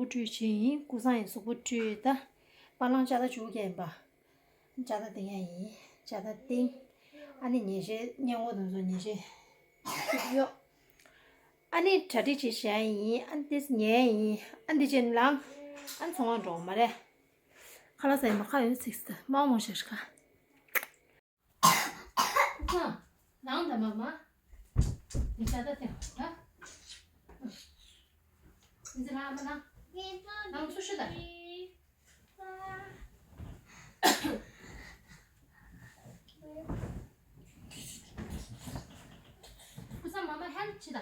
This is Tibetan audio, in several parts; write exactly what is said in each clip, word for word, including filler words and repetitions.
བཀྲུས་བྱས་ཡིན། ཀུ་སང་ཡི་གཟུགས་པོ་བཀྲུས་ད། པ་ལང་ཅ་ད་བཅུ་གྱ་ཡིན་པ། ཅ་ད་དེ་ཡང་ཡིན། ཅ་ད་ཏིང་། ཨ་ནི་ཉལ་ཆས་སྔས་མགོ་དེ་ཚོ་ཉལ་ཆས་བཅུག་ཡོད། ཨ་ནི་གྲ་སྒྲིག་བྱས་བཞག་ཡིན། ཨ་ནི་དེ་ཉལ་ཡིན། ཨ་ནི་དེ་བྱས་ནས་ལངས། ཨ་ནི་ཚོང་ཁང་འགྲོ་མ་རེད། ཁ་ལག་ཟ་ཡིན་པ། ཁ་ཡོད་ཚིག་ཟ། མ་འོང་ཤ་ཤ་ཁ། ཁ། ནང་ད་མ་མ། མི་ཤ་ད་ཏེ་ཧ། འཛི་ལ་མ་ན། ནང་ཚུར་ཤི་ད། ཁུ་ས་མ་མ་ཧན་ཆི་ད།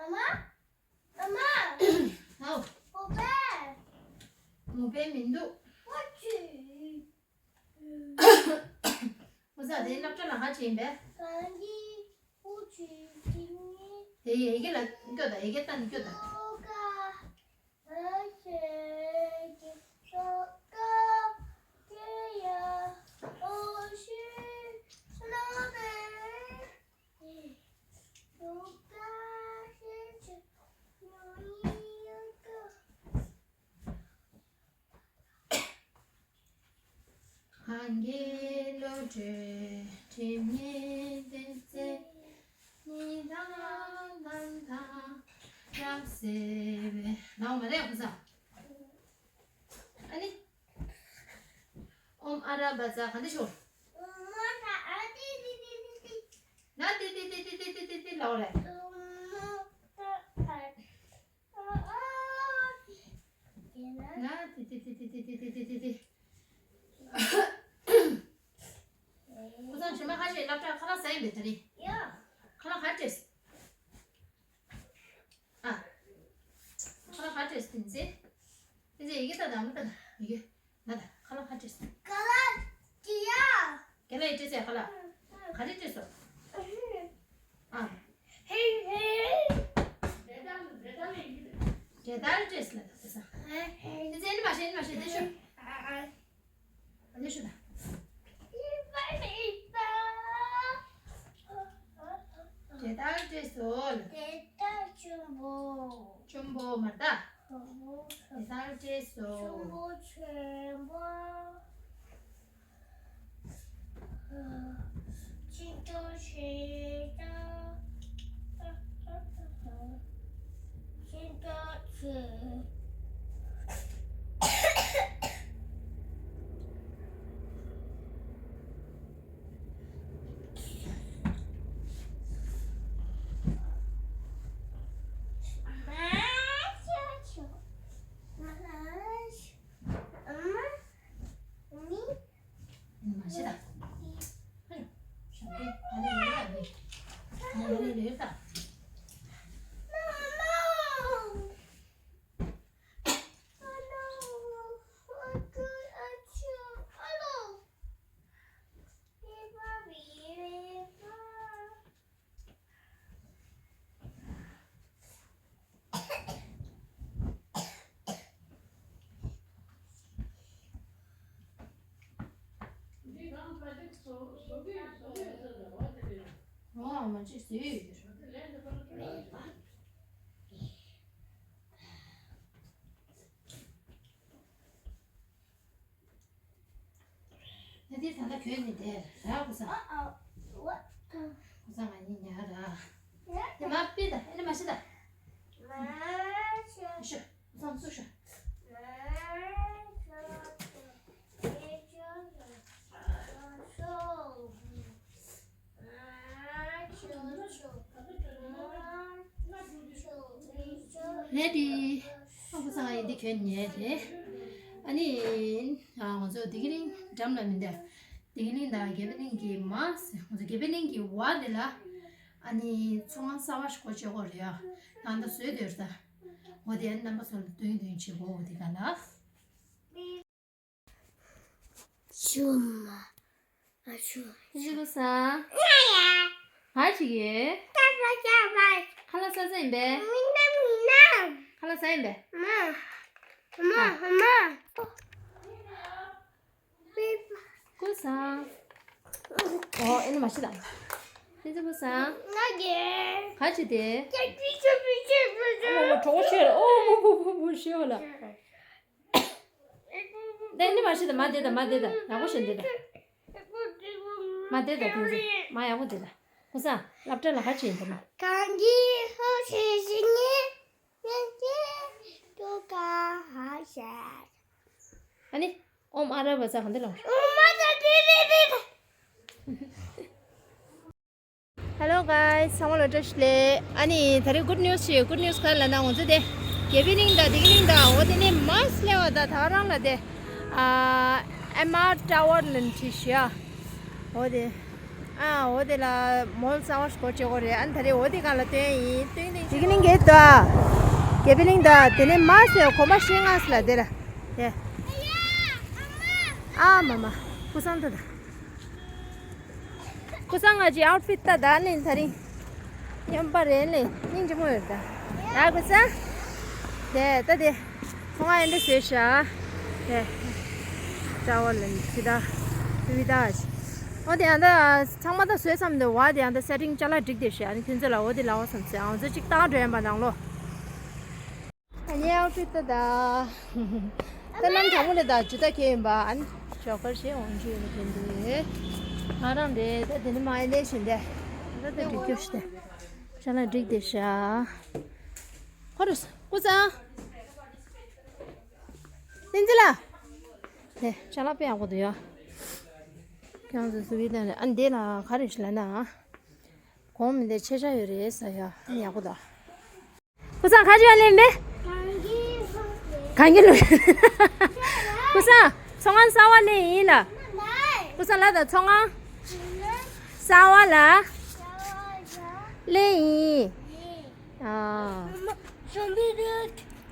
ཨ་མ། ཨ་མ། ཧའོ། མོ་པས། མོ་པས་མི་འདུག་ཨོ་ཙ། དེ་སློབ་གྲྭ་ལ་ཧ་ཅིག་ཡིན་པས། དེ་ཡི་ཡི་གེ་ལ་སྐྱོ་ད། ཡི་གེ་ལྟ་ནི་སྐྱོ་ད། གང་གི་བློ་གྲོས་དྲི་མེད་བདེན་ཚེ། ཉི་ཟླ་ལྟར་དྭངས་རབ་གསལ་བའི། ལའོ་མ་རེད་ཁུ་ས། ཨ་ནི། ཨོཾ་ཨ་ར་བ་ཛ། ག་འདི་ཤོར། ན་ཏི་ཏི་ཏི་ཏི་ལའོ་རེད། ན་ཏི་ཏི་ཏི་ཏི། ཁུ་སང་ཞི་མ་ཁ་ཤས་སློབ་གྲྭ་ཁ་ལག་ཟ་ཡིན་པས་ད་རེས། ཡ། ཁ་ལག་ག་སྤྲད། ཨ། ཁ་ལག་ག་སྤྲད་ཏིན་ཙེ། ཏིན་ཙེ་ཡི་གེ་ལྟ་ད། མ་ལྟ་ད། ཡི་གེ། ང་ད་ཁ་ལག་ག་སྤྲད། ཁ་ལག་ཅི་ཡ། རྒན་ལགས་ཡིས་སྤྲད་ཟེར་ཁ་ལག་ག་རེ་སྤྲད་སོང་། ཨ། ཧེ་ཧེ། འབྲས་དར་སྤྲད་ཟེར་ལ་ད་ས། ཧེ་ཧེ། ཏིན་ཙེ་ཨ་ནི་མ་ཤེས། ཨ་ནི་མ་ཤེས། དེ་ཤོད། ཨ་ཨ། ཨ་ནི་ཤོད་ད། འབྲས་དར་སྤྲད་སོང་། འབྲས་དར་ཆུན་པོ། ཆུན་པོ་མ་རེད་ད། འབྲས་དར་སྤྲད་སོང་། ཆུན་པོ་ཆེན་པོ། ཆུན་པོ་ཆེ། ཆུན་པོ་ཆེ། འོ་མ་ཅིག་ཟེར་ཡོད། ད་འདིར་ད་ལྟ་གྱོན་ནས་བསྡད་ར། ཁོ་ཚང་ང་གཉིས་ཉལ་ར། དེ་མ་པི་ད་ཨེ་ནི་མ་ཤི་ད། ཤོ། ཁོ་ཚང་སུ་ཤོ། རེད་དེ། ཨ་ཁུ་ཚང་ཡིན་དེ་གྱོན་ཉལ་རེད། ཨ་ནི། ང་ཚོ་བདེ་སྐྱིད་གླིང་འགྲམ་ལ་མི་འདུག་བདེ་སྐྱིད་གླིང་དང་དགེ་འཕེལ་གླིང་གི་མ། ང་ཚོ་དགེ་འཕེལ་གླིང་གི་བ་དེ་ལ། ཨ་ནི་ཚོང་ཁང་གསར་པ་ཞིག་སྒོ་ཕྱེ་གི་རེད་ཡ། ད་ལྟ་བཟོས་བསྡད་ཡོད་ད། འོ་དེ་ཨ་ནི་རྣམ་པ་ཚོ་ལ་སྟོན་སྟོན་བྱེད་དགོས་འོ་དེ་ག་ལ། ཆུ་མ། ཨ་ཆུ། ཨི་ཅི་ལོ་ས། ང་ཡ། ག་ཅི་གི། ཏ་པ་ཅ་པ། ཁ་ལག་ཟ་ས་ཡིན་པས། མི་ན་མི་ན། ཁ་ལག་ཟ་ཡིན་པས། མ། མ་མ། ཀུ་ས། ཨོ་ཨེ་ནི་མ་ཤི་ད། ཨེ་ཙི་ཀུ་ས། ང་གི། ག་ཅི་དེ། ཅ་པི་ཅ་པི་ཅ་པི་ཅ། ཨོ་གྲོགས་ཤེས་ལ་ཨོ་བུ་བུ་བུ་བུ་ཤེས་ལ། དེ་ནི་མ་ཤི་ད། མ་དེ་ད། མ་དེ་ད། ཡག་པོ་ཞིག་དེ་ད། མ་དེ་ད། དེ་ཚོ་མ་ཡག་པོ་དེ་ད། ཁོ་ས་སློབ་གྲྭ་ལ་ག་ཅི་ཡིན་ད་མ། གང་གི་ཧོ་ཤེ་ཤེ་ཉེ་ཉེ་ཉེ་ཏོ་ག་ཧ་ཤ། ཨ་ནི་ཨོམ་ཨ་ར་བ་ས་གང་དེ་ལ། ཨོམ་ཨ་ད་དེ་དེ་དེ་དེ། Hello guys, ཚང་མ་ལ་བཀྲ་ཤིས་བདེ་ལེགས། ཨ་ནི་ད་རེས་good news ཞིག good news ག་ལ་ན་ང་ཚོ་དེ་དགེ་འཕེལ་གླིང་དང་བདེ་སྐྱིད་གླིང་དང་འོ་དེ་ནས་མར་སླེབས་པ་ད་ད་རང་ལ་དེ་ཨ་ཨེམ་ཨར་ཊ་ཝར་ལ་འཁྲིད་ཤག་འོ་དེ་ཨ་འོ་དེ་ལ་མོལ་གསར་པ་ཞིག་སྒོ་ཕྱེ་གི་རེད། ཨ་ནི་ད་རེས་འོ་དེ་ག་ལ་སྟོན་ཡིན། སྟོན་ཡིན། བདེ་སྐྱིད་གླིང་གི་ད་དགེ་འཕེལ་གླིང་དང་དེ་ནས་མར་སླེབས་གོམ་པ་བཞི་ལྔ་ཙམ་ལ་དེ་ལ་དེ་ཨ་མ་མ་ཀུ་སང་ད་ད། ཀུ་སང་ང་ཅི་ཨའུཊ་ཕིཊ་ད་ད་ནི་ད་རིང་སྙོམས་པ་རེད་ནི་སྙིང་རྗེ་མོ་ཡོད་ད། ཡ་ཀུ་སང་། དེ་ད་དེ་ཁོང་ཨེ་འདྲ་བཟོས་ཤག་དེ་ཅ་བ་ལ་ནི་ཅི་ད་བི་ད་ཨོ་དེ་ཡང་ད་ཚང་མ་ད་བཟོས་བསམ་འདུག་བ། དེ་ཡང་ད་སེ་ཊིང་ཅ་ལག་འགྲིག་བསྡད་ཤག་ཨ་ནི་ཁྱོད་ཚོ་ལ་འོ་དེ་ལ་བ་བསམ་ཟེར་ཨང་ཚོ་གཅིག་བཏང་འགྲོ་ཡིན་པ་ནང་ལོ། ཨ་ནི་ཨའུཊ་ཕིཊ་ད་ད། ད་ལམ་དྲང་མོ་ལས་ད་ཇུ་ཏ་ཁྱེར་ཡིན་པ། ཨ་ནི་ཞོགས་ཀར་ཞེས་འོང་རྒྱུ་ཡོད་ན་ཁྱེར་འདུག་ང་རང་རེད་ད། དེ་ནི་མ་ཡིན་ལས་བཞིན་དེ་ད་ད་འགྲིག་རྒྱུ་ཞིག་དེ་ཅ་ལག་འགྲིག་བསྡད་ཤག་ཧོ་རུ་ཀུ་སང་། བསྟན་འཛིན་ལགས། དེ་ཅ་ལག་དཔེ་ཡག་པོ་འདུག་ཡ། ཁྱེད་རང་ཚོ་སུ་བི་དེ་ཨ་ནི་དེ་ལ་ག་རེ་ཞིག་ལབ་ན། གོང་མི་འདི་ཆེ་ཆ་ཡོད་རེད་ཟེར་ཡ། ཨ་ནི་ཡག་པོ་ད། ཀུ་སང་ཁ་ཅིག་ལེན་པས། གང་གི་ལོ། ཀུ་སང་ཚོང་ཁང་གསར་པ་ལེན་ཡིན་ལ། ཀུ་སང་ལ་ད་ཚོང་ཁང་གསར་པ་ལ་ལེན་ཡིན། ཨ།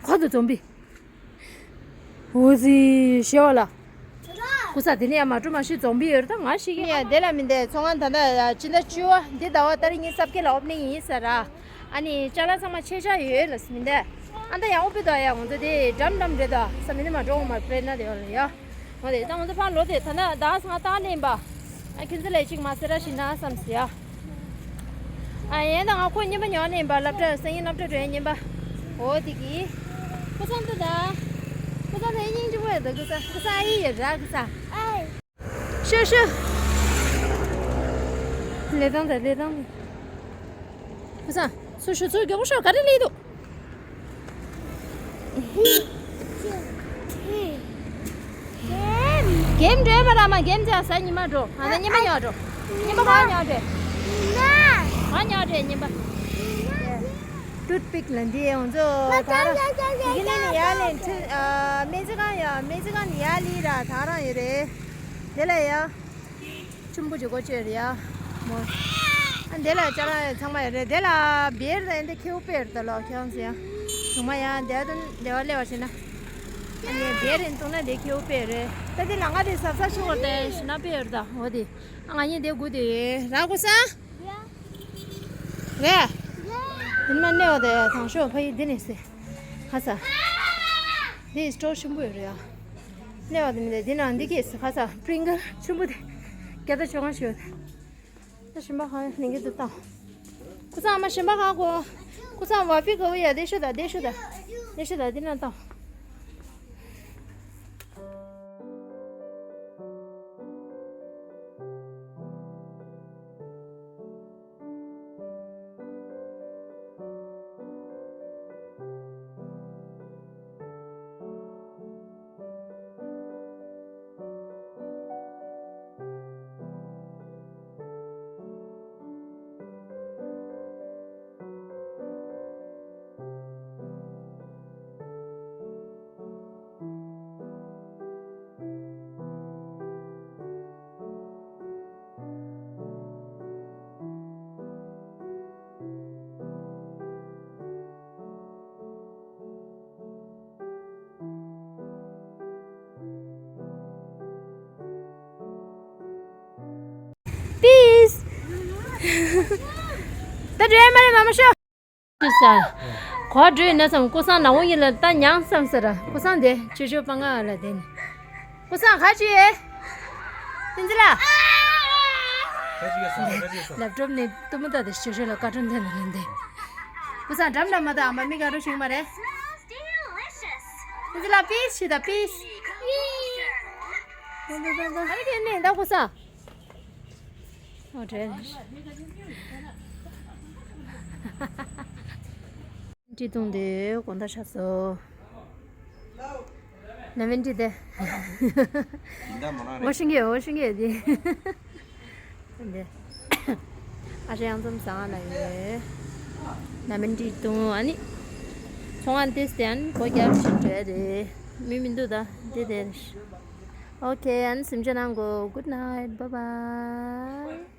ཁོ་ཚོ་འཛོམས་པས། འོ་ཟི་ཤེ་བ་ལ། ཀུ་ས་དེ་ནས་ཡང་མ་འགྲོ་མ་ཤི་འཛོམས་པའི་ཡོད་རེད་ད་ང་ཤི་གི་ཡ། དེ་ལ་མི་འདས་ཚོང་ཁང་ད་ལྟ་ཕྱི་ཟླ་བཅུ་པ་འདི་ཟླ་བ་ཏ་རིག་ཉི་ཤུ་རྩ་བརྒྱད་ལ་ཨོ་པ་ནིང་ཡིན་ས་ར། ཨ་ནི་ཅ་ལག་ཚང་མ་ཆེ་ཆ་ཡོད་ལ་མི་འདས། ཨ་ད་ཡང་ཨོ་པི་ད་ཡ་ང་ཚོ་དེ་འགྲམ་འགྲམ་རེད་ད་ས་མི་འདི་མ་འགྲོ་འོང་མ་དཔེར་ན་དེ་ཡོད་ལ་ཡ། འོ་དེ་ད་ང་ཚོ་ཕར་ལོག་དེ་ད་ལྟ་ཟླ་བ་ལྔ་ཏག་ལེན་པ། ཨ་ཁྱེད་ཚོ་ལས་གཅིག་མ་ཟེར་ར་ཞིག་ན་བསམ་ཟེར་ཡ། ཨ་ཡན་ད་ང་ཁོ་རྔན་པ་ཉོ་ནས་ཡིན་པ་སློབ་གྲྭ་སང་ཉིན་སློབ་གྲྭ་འགྲོ་ཡ་རྔན་པ། འོ་དེ་གི། ཁོ་ཚང་དུ་ད། ཁོ་ཚང་དུ་ཨེ་སྙིང་རྗེ་པོ་ཡོད་ད་ཁོ་ཚང་ཁོ་ཚང་ཨེ་ཡི་ཡོད་ར་ཁོ་ཚང་། ཨེ། ཤོ་ཤོ། ལེ་དང་ད་ལེ་དང་། ཁོ་ཚང་སུ་ཤོ་ཚུར་མགྱོགས་པོ་ཤོག་ག་རེ་ལས་འདུག་གེམ་འགྲོ་ཡ་མ་ར་མ་གེམ་རྒྱག་ས་ཉི་མ་འགྲོ་ང་ཚོ་ཉི་མ་ཉོ་འགྲོ། ཉི་མ་ག་ཉོ་འགྲོ། ག་ཉོ་འགྲོ་ཉི་མ། ཏུད་པིག་ལ་འདི་ཡོང་ཚོ་ད་ར། དེ་གི་ནི་ཡ་ལེ་ཁྲི་སྨན་རྩིས་ཁང་ཡ་སྨན་རྩིས་ཁང་ནི་ཡ་ལི་ར་ད་རང་ཡོད་རེད། དེ་ལ་ཡ། ཆུམ་བུ་ཅིག་སྒོ་ཕྱེ་རེད་ཡ། མོ། ཨ་འདི་ལ་ཅ་ལག་ཚང་མ་ཡོད་རེད། དེ་ལ་བེར་དང་འདི་ཁེའུ་དཔེ་རེད་ད་ལོ་ཁྱེད་རང་ཚོ་ཡ། ཚང་མ་ཡ་འདི་དང་འདི་བ་སླེབས་པ་བྱས་ན། ཨ་ནི་བེར་རིན་བཏུང་ན་འདི་ཁེའུ་དཔེ་རེད། ད་འདི་ལ་ང་དེ་ཟབ་ཟབ་ཆུ་བར་དེ་ཞིག་ན་དཔེ་ཡོད་རེད་ད་འོ་དེ། ཨ་ང་གཉིས་འདི་སྒུག་དེ་ཡོད་ར་ཀུ་སང་། རེད། ཡིན་ན་གནས་བ་དེ་དང་ཤོག་ཕ་ཡི་འདི་ནས་སེ། ཁ་ས། འདི་སི་ཊོར་ཆེན་པོ་ཡོད་རེད་ཡ། གནས་བ་དེ་མི་འདུག་འདི་ན་འདི་གས་སེ་ཁ་ས་པི་རིང་གལ་ཆེན་པོ་དེ། རྒྱ་ད་ཆོ་གང་ཞོད། ད་ཞིམ་པ་གང་ཡོད་ལིང་གི་འདི་བཏང་། ཁུ་ཚང་མ་ཞིམ་པ་གང་གོ། ཁུ་ཚང་བ་ཕི་ག་བུ་ཡ་དེ་ཤོད་ད་དེ་ཤོད་ད། དེ་ཤོད་ད་འདི་ན་བཏང་། ད་འགྲོ་ཡ་མ་རེད། མ་མ་ཤོག་ཅི་ཟེར། གོ་འགྲོས་ན་བསམ། ཀུ་སང་ནག་པོ་ཡིན་ལ་ད་མྱངས་བསམ་ཟེར། ཀུ་སང་དེ་ཆོས་ཆོས་པ་ང་ལ་དེ་ནི། ཀུ་སང་ག་ཅི་ཡེ། བསྟན་འཛིན་ལགས། ལེབ་ཀྲོབ་ནས་གཏུམ་མོ་ལྟ་དེ་ཆོས་ཆོས་ལ་བཀའ་དྲིན་དེ་ནི་ལན་དེ། ཀུ་སང་འགྲམ་ལ་མ་ད་ཨ་མ་མི་དགའ་རོ་ཞིག་མ་རེད། བསྟན་འཛིན་ལགས་པིས་ཞིག་ད་པིས། ཨ་རེ་གན་ནས་ད་ཀུ་སང་། ཨོ་དྲན། ཀྲི་ཏུང་དེ་དགོང་དག་ཆགས་སོ། ལ་མིན་ཀྲི་དེ། ཡིན་ད་མོ་ན་རེད། ཝ་ཤིང་གི་ཝ་ཤིང་གི་དེ། དེ། ཨ་ཅེ་ཡང་འཛོམས་བཟང་ང་ལ་ཡོད། ལ་མིན་ཀྲི་ཏུང་ཨ་ནི། ཚོང་ཨན་ཏིས་དེ་ཨན་གོ་རྒྱབ་ཞིག་བྲོས་དེ། མི་མི་འདུག་ད་དེ་དེ། ཨོ་ཁེ་ཨན་སིམ་ཅ་ནང་གོ། Good night, bye bye.